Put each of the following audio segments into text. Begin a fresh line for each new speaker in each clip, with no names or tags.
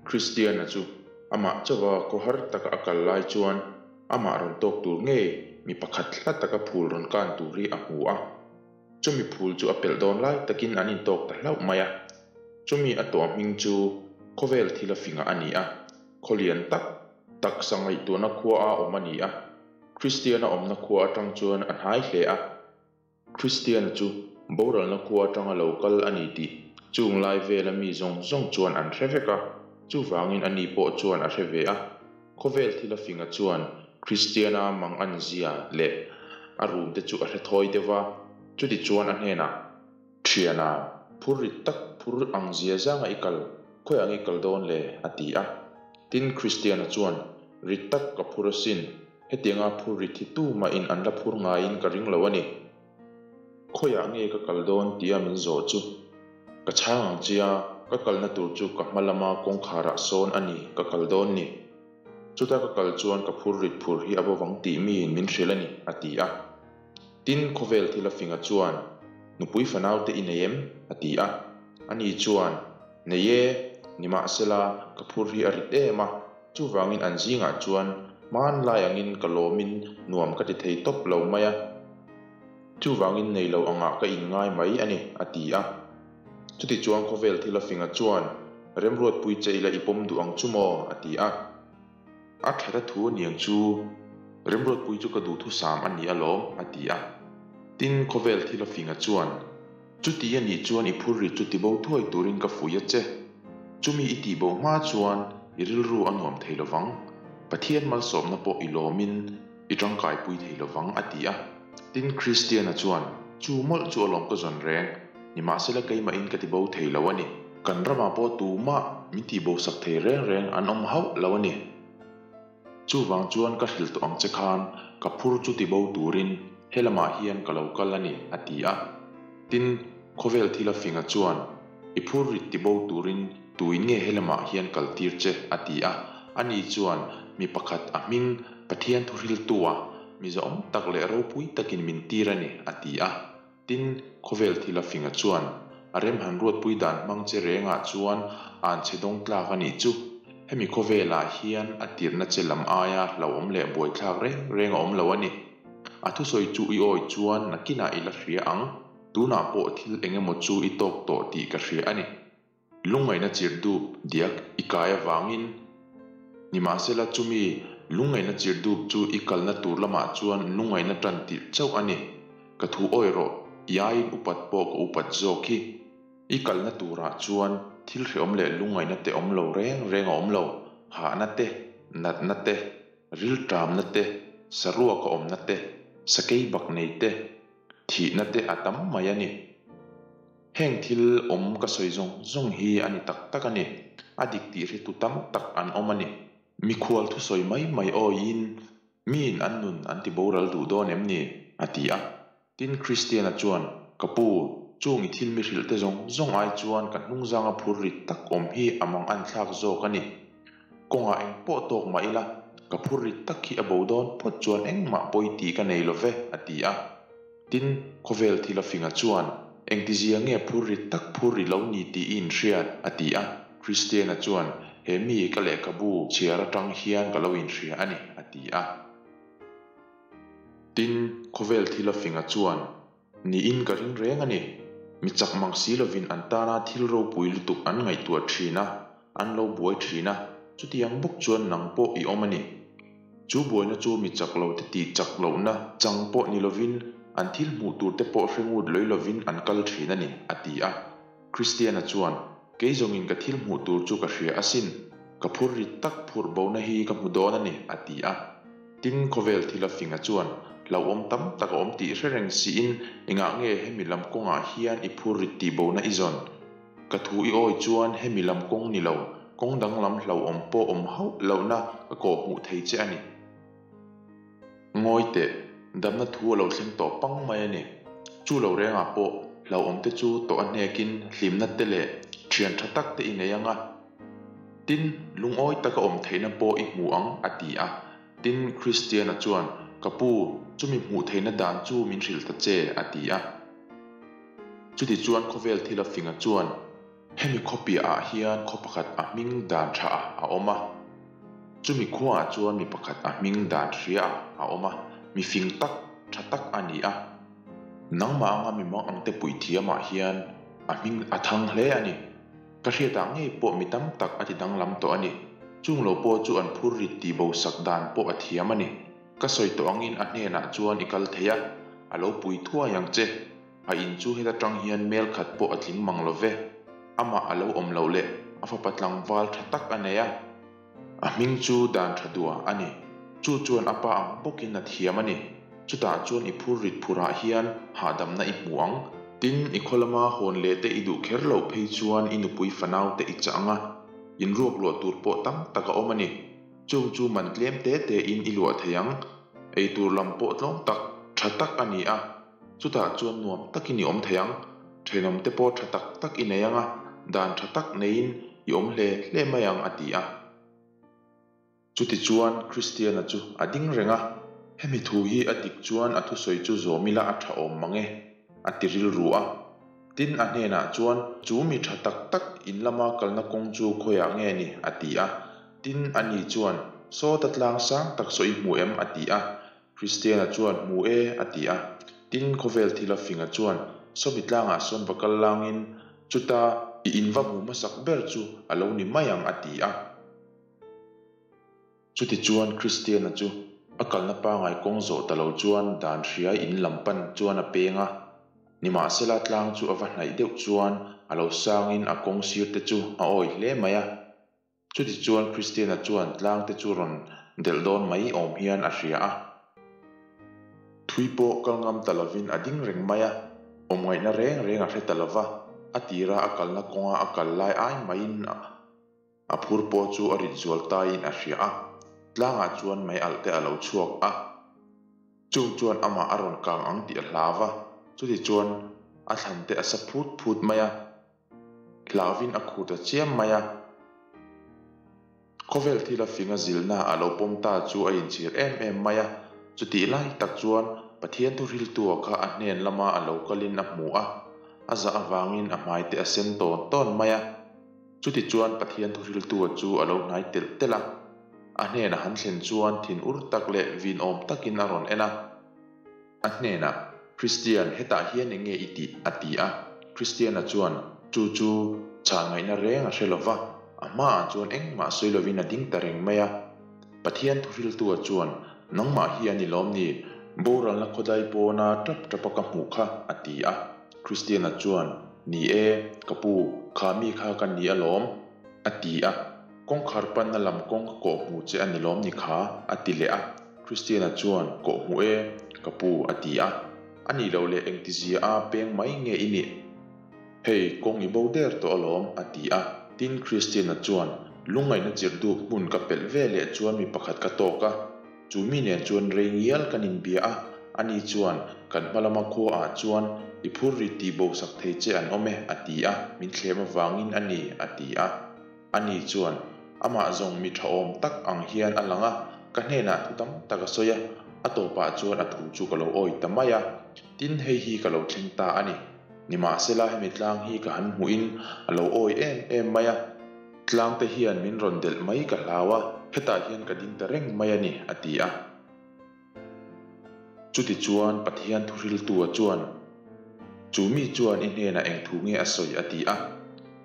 Kristiana chu amah chauha khawhar taka a kal lai chuan amah rawn tawk tur ngei mi pakhat hla taka phul rawn kan tur hi a hmu a. Chumi phul chu a pelh dawn lai takin an intawk ta hlauh mai a. Chumi a tawh hming chu khawvel thil a fingah a ni a, khaw lian tak taksa ngaihtuahna khua a awm a ni a. Kristiana awmna khua atang chuan a hnai hle a. Kristiana chu boralna khua atanga lo kal a ni tih chung lai vela mi zawng zawng chuan an hre vek a, chuvangin ani pawh chuan a hre ve a. Khawvel thil a finga chuan Kristiana mang an zia leh a rum te chu a hre thawi deuh va, chuti chuan a hnenah, Thiana, phur rit tak phur ang zia zanga i kal, khawi ang i kal dawn le? a ti a. Tin, Kristiana chuan, Rit tak ka phur asin, hetianga phur rit hi tumahin an la phur ngaiin ka ring lo a ni. Khawiah nge ka kal dawn tia min zawh chu ka chhang ang chia, ka kalna tur chu ka hma lama kawngkharah sawn a ni ka kal dawn ni. Chuta ka kal chuan ka phur rit phur hi a bovang tih miin min hrilh a ni, a ti a. Tin, khawvel thil a finga chuan, Nupui fanaute i nei em? a ti a. Ani chuan, Nei e, nimahsela ka phur hi a rit em a, chuvangin an zingah chuan hmanlai angin ka lawmin nuam ka ti thei tawp lo mai a. Chuvangin nei lo angah ka inngai mai a ni, a ti a. Chutichuan khawvel thil a finga chuan, Remruatpui che ila i pawm duh ang chu maw? a ti a. A that a thu aniang chu, Remruatpui chu ka duhthusam a ni alawm, a ti a. Tin, khawvel thil a finga chuan, Chuti a nih chuan i phur ri chu tibo thuai turin ka fuih a che. Chumi i tihbo hma chuan i rilru a nuam thei lovang. Pathian malsawmna pawh i lawmin i tangkaipui thei lovang, a ti a. Tin, Kristiana chuan, Chu mawlh chu alawm ka zawn reng, nimahsela keimahin ka tibo thei lo a ni. Kan ramah pawh tumah min tihbosak thei reng reng an awm hauh lo a ni. Chuvang chuan ka hrilh tawh ang che khan ka phur chu tibo turin helamah hian ka lo kal a ni, a ti a. Tin, khawvel thil a finga chuan, I phur rit tibo turin tuin nge helamah hian kal tir che? a ti a. Ani chuan, Mi pakhat a hming Pathian thuhriltua mi zawm tak leh ropui takin min tir a ni, a ti a. Tin, khawvel thil a finga chuan, a rem han ruatpui dan hmang che rengah chuan an che dawng tlak a nih chu. Hemi khawvelah hian a tirhna che lam aia hlauhawm leh buaithlak reng reng a awm lo a ni. A thusawi chu i awi chuan nakinah i la hria ang, tunah pawh thil eng emaw chu i tawk tawh tih ka hria a ni. Lungngaihna chirhdup diak i kai avangin nimahsela chumi lungngaihna chirhdup chu i kalna tur lamah chuan lungngaihna tan tirh chauh a ni. Ka thu awi rawh, i aiin upat pawh ka upat zawk hi. I kalna turah chuan thil hrehawm leh lungngaihna te awm lo reng reng a awm lo, hahna te, natna te, rilṭamna te, saruak a awmna te, sakei bak nei te, thihna te a tam mai a ni. Heng thil awm ka sawi zawng zawng hi a ni tak tak a ni. A dik tih hretu tam tak an awm a ni. Mikhual thusawi mai mai awiin miin an nun an ti boral duh dawn em ni? a ti a. Tin, Kristiana chuan, Ka pu, chung i thil mi hrilh te zawng zawng ai chuan ka hnungzanga phur rit tak awm hi a mang an thlak zawk a ni. Kawngah eng pawh tawk mah ila, ka phur rit tak hi a bo dawn phawt chuan engmah pawi tih ka nei lo ve, a ti a. Tin, khawvel thil a finga chuan, Engtizia nge phur rit tak phur i lo ni tih i inhriat? a ti a. Kristiana chuan, He mi ka lehkhabu chhiar atang hian ka lo inhria a ni, a ti a. Tin, khawvel thil a finga chuan, Niin ka ring reng a ni. Mi chak mang si lovin an tana thil ropui lutuk an ngaihtuah thin a, an lo buai thin a, chutiang bawk chuan nang pawh i awm a ni. Chu buaina chu mi chak lo te tih chak lohna chang pawh ni lovin an thil hmuh tur te pawh hre ngut lawih lovin an kal thin a ni, a ti a. Kristiana chuan, Kei zawngin ka thil hmuh tur chu ka hria asin, ka phur rit tak phurh bona hi ka hmu dawn a ni, a ti a. Tin, khawvel thil a finga chuan, Hlauhawm tam tak a awm tih hre reng siin engah nge hemi lam kawngah hian i phur rit tih bona i zawn? Ka thu i awi chuan hemi lam kawng ni lo, kawng danglam hlauhawm pawh awm hauh lohna ka kawh hmuh thei che a ni. Ngawi teh, damna thu a lo thleng tawh pang mai a ni. Chu lo rengah pawh hlauhawm te chu tawh a hnekin hlimna te leh thian tha tak te i nei ang a. Tin, lungawi taka awm theihna pawh i hmu ang, a ti a. Tin, Kristiana chuan, Ka pu, chumi hmuh theihna dan chu min hrilh ta che, a ti a. Chutichuan khawvel thil a finga chuan. Hemi khaw piahah hian khaw pakhat a hming dan tha a awm a. Chumi khuaah chuan mi pakhat a hming dan hria a awm a, mi fing tak, tha tak a ni a. Nangmah anga mi mang angte puithiamah hian a hming a thang hle a ni. Ka hriatah ngei pawh mi tam tak a ti danglam tawh a ni. Chung lo pawh chu an phur rit tih bo sak dan pawh a thiam a ni. Ka sawi tawh angin a hnenah chuan i kal thei a, a lo pui thuai ang che. A in chu heta tang hian mel khat pawh a tling mang lo ve. Amah a lo awm loh leh a fapa tlangval tha tak a nei a. A hming chu dan tha duah a ni. Chu chuan a pa ang bawkin a thiam a ni. Chutah chuan i phur rit phurah hian hahdamna i hmu ang. Tin, i khaw lama hawn leh te i duh kher loh phei chuan i nupui fanau te i chah ang a, inruak luah tur pawh tam tak a awm a ni. Chung chu man tlem te te in i luah thei ang. Eitur lam pawh tlawm tak, tha tak a ni a. Chutah chuan nuam takin i awm thei ang. Thenawmte pawh tha tak tak i nei ang a, dan tha tak neiin i awm hle hle mai ang a ti a. Chutichuan Kristiana chu a ding reng a, Hemi thu hi a dik chuan a thusawi chu zawm ila a tha awm mang e, a ti rilru a. Tin a hnenah chuan, Chu mi tha tak tak in lama kalna kawng chu khawiah nge ni? a ti a. Tin ani chuan, Sawta tlang sang tak saw i hmu em? a ti a. Kristiana chuan, Hmu e, a ti a. Tin, khawvel thila finga chuan, Sawmi tlangah sawn va kal langin, chuta i in va hmu hmasak ber chu a lo ni mai ang, a ti a. Chutichuan Kristiana chu a kalna pangai kawng zawh ta lo chuan dan hriai in lam pan chuan a peng a. Nimahsela tlang chu a va hnaih deuh chuan a lo sangin a kawng sir te chu a awi hle mai a. Chutichuan Kristiana chuan tlangte chu rawn delh dawn mai awm hian a hria a. Thui pawh kal ngam ta lovin a ding reng mai a, awmngaihna reng reng a hre ta lova, a tira a kalna kawnga a kal lai ai maiin a phur pawh chu a rit zual taiin a hria a. Tlangah chuan mei alh te a lo chhuak a, chung chuan amah a rawn kang ang tih a hlau va, chutichuan a thlan te a sa phut phut mai a. Hlauvin a khur ta chiam mai a. Khawvel thila finga zilna a lo pawm ta chu a inchhir em em mai a. Chutih lai tak chuan Pathian thuhriltua kha a hnen lama a lo kalin a hmu a, a zah avangin a hmai te a sen tawn tawn mai a. Chutichuan Pathian thuhriltua chu a lo hnai telh telh a. A hnena han thlen chuan thinur tak leh vinawm takin a rawn en a. A hnenah, Kristian, hetah hian eng nge i tih? a ti a. Kristiana chuan, Chu chu chhan ngaihna reng a hre lo va, a hmaah chuan engmah sawi lovin a ding ta reng mai a. Pathian thuhriltua chuan, Nangmah hi a ni lawm ni? Boralna khawdai pawna tap tapa ka hmuh kha, a ti a. Kristiana chuan, Ni e, ka pu, kha mi kha ka ni alawm, a ti a. Kawngkhar panna lam kawng ka kawh hmu che a ni lawm ni kha? a ti leh a. Christiana chuan, Kawh hmu e, ka pu, a ti a. A nih loh leh engtizia a peng mai nge i nih? Hei, kawng i bo der tawh alawm, a ti a. Tin, Christiana chuan, Lungngaihna chirh duk hmun ka pelh ve leh chuan mi pakhat ka tawk a. Chu mi nen chuan rei ngial kan inbia a. Ani chuan, Kan hma lama khuaah chuan i phur ri tih bo sak thei che an awm e, a ti a. Min thlem avangin a ni, a ti a. Ani chuan, Amah zawng mi thahawm tak ang hian a lang a, ka hnenah thu tam tak a sawi a, a tawpah chuan a thu chu ka lo awi ta mai a, tin hei hi ka lo thleng ta a ni. Nimahsela hemi tlang hi ka han hmuhin a lo awi em em mai a, tlangte hian min rawn delh mai ka hlau a, hetah hian ka ding ta reng mai a ni, a ti a. Chutichuan Pathian thuhriltua chuan, Chu mi chuan i hnenah eng thu nge a sawi? a ti a.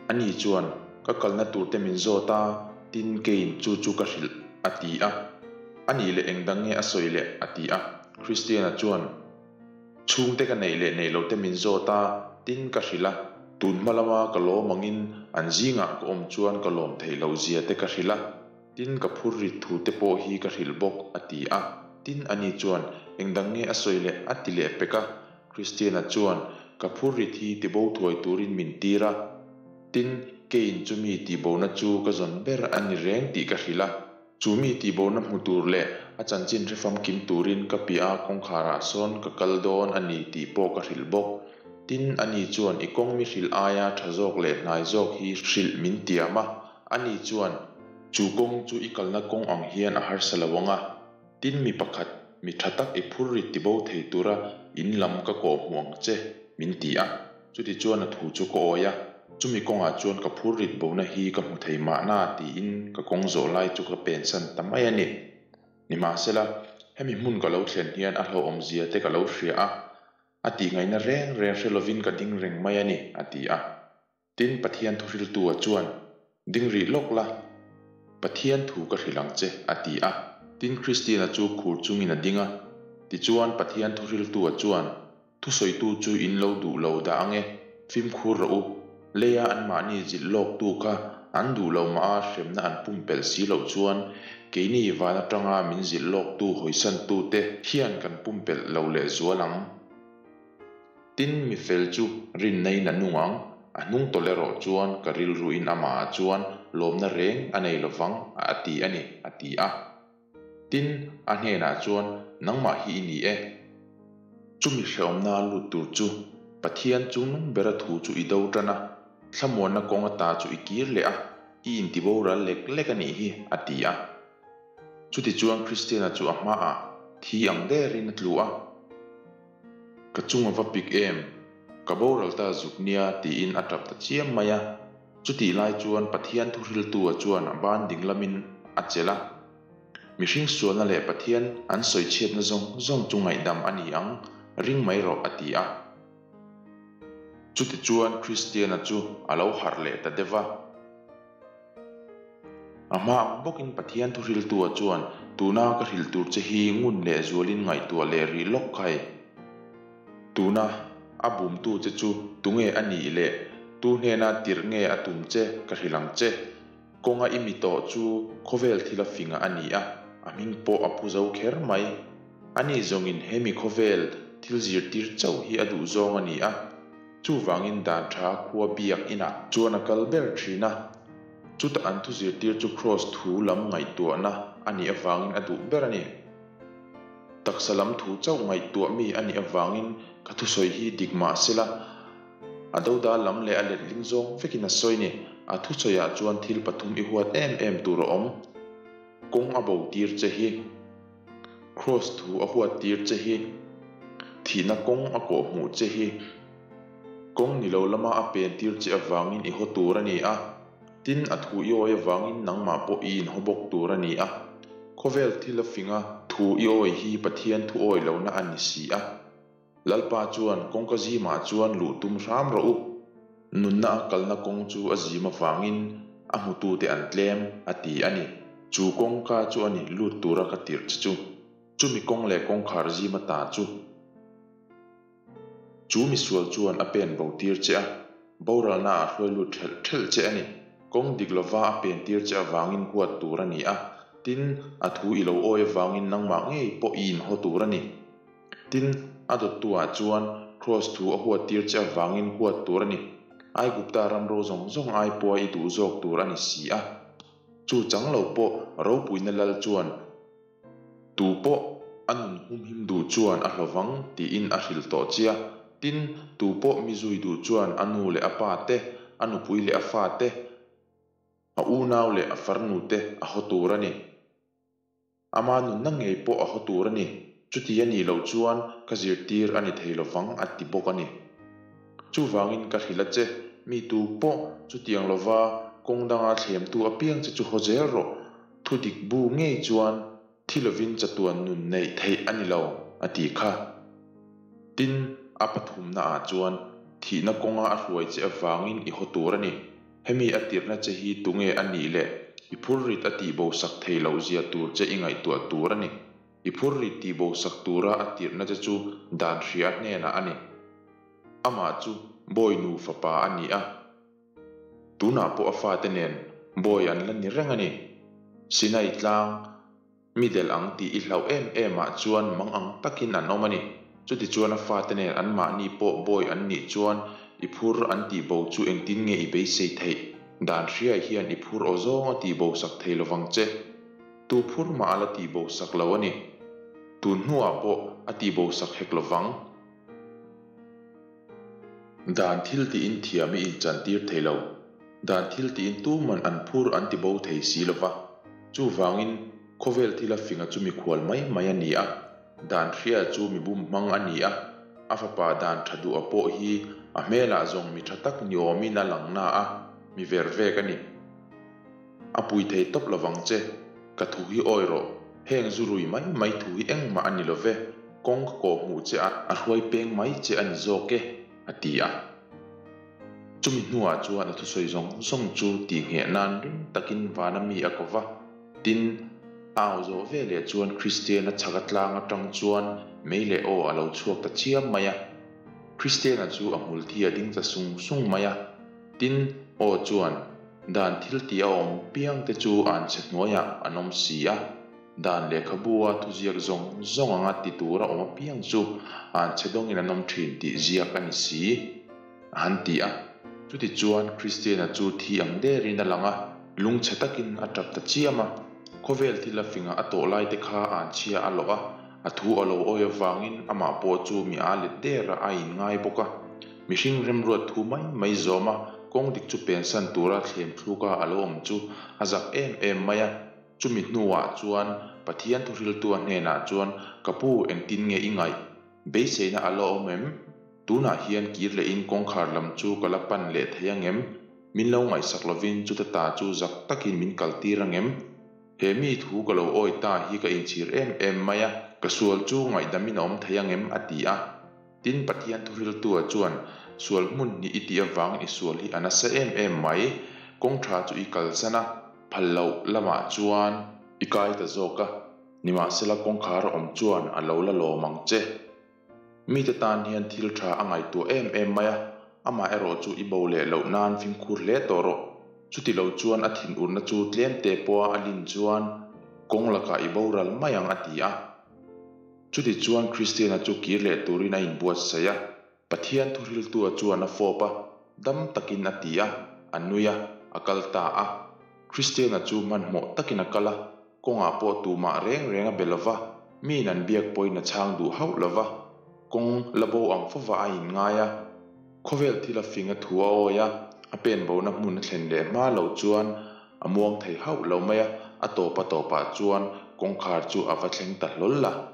Ani chuan, Ka kalna turte min zawt a, tin keiin chu chu ka hrilh, a ti a. A nih leh eng dang nge a sawi leh? a ti a. Kristiana chuan, Chhungte ka neih leh neih lohte min zawt a, tin ka hrilh a. Tun hma lama ka lawm angin an zingah ka awm chuan ka lawm theih lohzia te ka hrilh a. Tin, ka phur rit thu te pawh hi ka hrilh bawk, a ti a. Tin, ani chuan, Eng dang nge a sawi leh? a ti leh pek a. Christiana chuan, Ka phur rit hi tibo thuai turin min tir a. Tin, keiin chumi tihbona chu ka zawn ber a ni reng tih ka hrilh a. Chu mi tihbona hmu tur leh a chanchin hre famkim turin ka piah a kawngkharah sawn ka kal dawn a ni tih pawh ka hrilh bawk. Tin, ani chuan i kawng mi hrilh aia tha zawk leh hnai zawk hi hrilh min tiam a. Ani chuan, Chu kawng chu i kalna kawng ang hian a harsa lo ang a, tin mi pakhat, mi tha tak i phur rit tibo thei tura in lam ka kawh hmu ang che, min ti a. Chutichuan a thu chu ka awi a. Chumi kawngah chuan ka phurrit bona hi ka hmu thei mahna tiin ka kawng zawh lai chu ka pensan ta mai a ni. Nimahsela, hemi hmun ka lo thlen hian a hlauhawmzia te ka lo hria a, a tihngaihna reng reng hre lovin ka ding reng mai a ni, a ti a. Tin, Pathian thuhriltua chuan, Ding rih lawk la, Pathian thu ka hrilh ang che, a ti a. Tin, Kristiana chu khur chungin a ding a. Tichuan, Pathian thuhriltua chuan, Thusawitu chu in lo duh lo dah ang e, fimkhur rawh u. Leia anmahni zilh lawktu kha an duh lo mah a hremna an pumpelh si loh chuan keini van atanga min zilh lawktu hawisantute hian kan pumpelh lo lehzual ang. Tin, mi fel chu rinnain a nung ang, a hnung tawlh erawh chuan ka rilruin amahah chuan lawmna reng a nei lovang a ti a ni, a ti a. Tin, a hnenah chuan, Nangmah hi i ni e. Chumi hrehawmna lut tur chu Pathian chungnung bera thu chu i do tan a, thlamuanna kawng ata chu i kir leh a, i intiboral lek lek a nih hi, a ti a. Chutichuan Kristiana chu a hmaah thi ang derin a tlu a. Ka chung a va pik em? Ka boral ta zuk nia, tiin a tap ta chiam mai a. Chutih lai chuan Pathian thuhriltua chuan a ban ding lamin a chelh a. Mihring sualna leh Pathian an sawichhiatna zawng zawng chu ngaihdam a ni ang, ring mai rawh a ti a. Chutichuan Kristiana chu a lo harh leh ta deuh va. A hma ang bawkin Pathian thuhriltua chuan tuna ka hrilh tur che hi ngun leh zualin ngaihtuah leh rih lawk khai. Tuna a bumtu che chu tunge a nih le? Tu hnena tirh nge a tum che ka hrilh ang che? Kawnga i mi tawh chu khawvel thil a finga a ni a, a hming pawh a phu zo kher mai. Ani zawngin he mi khawvel thil zirtir chauh hi a duh zawng a ni a, chuvangin dan tha khua biak inah chuan a kal ber thin a. Chutah an thu zirtir chu Kraws thu lam ngaihtuahna a nih avangin a duh ber a ni. Taksa lam thu chauh ngaihtuah mi a nih avangin ka thusawi hi dik mah sela, a dodal lam leh a letling zawng vekin a sawi ni. A thusawiah chuan thil pathum i huat em em tur a awm. Kawng a bo tir che hi. Kraws thu a huat tir che hi. Thihna kawng a kawh hmuh che hi. Kawng ni lo lama a pen tir che avangin i haw tur a ni a. Tin, a thu i awi avangin nangmah pawh i inhaw bawk tur a ni a. Khawvel thil a fing a, thu i awi hi Pathian thu awi lohna a ni si a. Lalpa chuan kawngka zimah chuan luh tum hram rawh u. Nunna a kalna kawng chu a zim avangin a hmutute an tlem, a ti a ni. Chu kawngka chu a ni lut tura ka tirh che chu. Chumi kawng leh kawngkhar zima ta chu. Chu misual chuan a pen bo tir che a, boralna ah hruai lut ṭhelh ṭhelh che a ni. Kawng dik lova a pen tir che avangin huat tur a ni a, tin, a thu i lo awi avangin nangmah ngei pawh i inhaw tur a ni. Tin, a dawttu ah chuan Kraws thu a huat tir che avangin huat tur a ni. Aigupta ram ro zawng zawng ai pawha i duh zawk tur a ni si a. Chu chang lo pawh ropuina lal chuan Tu pawh a nun humhim duh chuan a hlawvang tiin a hrilh tawh chia. Tin, tu pawh mi zui duh chuan a nu leh a pa te, a nupui leh a fa te, a unau leh a farnu te a haw tur a ni. Ama nunna ngei pawh a haw tur a ni. Chuti a nih loh chuan ka zirtir a ni thei lovang a ti bawk a ni. Chuvangin ka hrilh a che, mi tu pawh chutiang lova kawng danga thlemtu apiang che chu haw zel rawh. Thu dik bu ngei chuan thi lovin chatuan nun neih theih a ni lo, a ti kha. Tin, a pathumna ah chuan thihna kawnga a hruai che avangin i haw tur a ni. Hemi a tirhna che hi tunge a nih leh i phurrit a tihbo sak thei loh zia tur che i ngaihtuah tur a ni. I phurrit tihbo sak tura a tirhna che chu dan hria hnenah a ni. Amah chu Bawinu fapa a ni a. Tunah pawh a fate nen bawi an la ni reng a ni. Sinai tlang, mi delh ang tih i hlauh em em ah chuan mang ang takin an awm a ni. Chutichuan a fate nen anmahni pawh bawi an nih chuan i phur an tih bo chu engtin nge i beisei theih? Dan hriai hian i phur aw zawng a tih bo sak thei lovang che. Tu phur mah a la tih bo sak lo a ni. Tun hnuah pawh a tih bo sak hek lovang. Dan thil tiin thiam i inchantir thei lo. Dan thil tiin tuman an phur an ti bo thei si lo va. Chuvangin, khawvel thila finga chu mikhual mai mai a ni a, dan hria chu mi bum hmang a ni a. A fapa dan tha duh a pawh hi a hmelah zawng mi tha tak ni awmin a lang na a, mi ver vek a ni. A pui thei tawp lovang che, ka thu hi awi rawh, heng zu rui mai mai thu hi engmah a ni lo ve, kawng ka kawh hmuh che a, a hruai peng mai che a ni zawk e, a ti a. Chumi hnuah chuan a thusawi zawng zawng chu tihngheh nan ring takin vana mi a ko va. Tin, a au zawh ve leh chuan Kristiana chhaka tlang atang chuan mei leh aw a lo chhuak ta chiam mai a. Kristiana chu a hmul thi a ding ta sung sung mai a. Tin, aw chuan dan thil tih a awm piang te chu an chhe hnuaiah an awm si a. Dan lehkhabu a thuziak zawng zawng anga ti tur a awm apiang chu an chhe dawngin an awm thin tih ziak a ni si. A han ti a. Chutichuan Kristiana chu thi ang derin a lang a, lungchhe takin a tap ta chiam a. Khawvel thil a fingah a tawh laite kha an chhia a lawh a, a thu a lo awi avangin amah pawh chu mi aa let derah a inngai bawk a. Mihring remruat thu mai mai zawm a, kawng dik chu pensan tura thlem thluka a lo awm chu a zak em em mai a. Chumi hnuah chuan Pathian thuhriltu a hnenah chuan, Ka pu, engtin nge i ngaih? Beiseina a la awm em? Tunah hian kir lehin kawngkhar lam chu ka la pan leh thei ang em? Min lo ngaihsak lovin chuta ta chu zak takin min kaltir ang em? He mi thu ka lo awi ta hi ka inchhir em em mai a, ka sual chu ngaihdamin a awm thei ang em? a ti a. Tin, Pathian thuhriltua chuan, Sual hmun hnih i tih avangin i sual hi a nasa em em mai, kawng tha chu i kalsan a, phal loh lamah chuan i kai ta zawk a. Nimahsela kawngkhar a awm chuan a lo la lawm ang che. Mite tan hian thil tha a ngaihtuah em em mai a, amah erawh chu i bo leh loh nan fimkhur hle tawh rawh. Chuti lo chuan a thinurna chu tlem te pawha a lin chuan kawng lakah i boral mai ang a ti a. Chuti chuan Kristiana chu kir leh turin a inbuatsaih a. Pathian thuhriltua chuan a fawp a, dam takin a ti a, a nui a, a kal ta a. Kristiana chu hmanhmawh takin a kal a, kawngah pawh tumah reng reng a be lo va, miin an biak pawhin a chhang duh hauh lo va, kawng la bo ang fova a inngai a. Khawvel thil a fing a thu a awi a, a pen bona hmun a thlen leh hma loh chuan a muang thei hauh lo mai a, a tawp a tawpah chuan kawngkhar chu a va thleng ta hlawl a.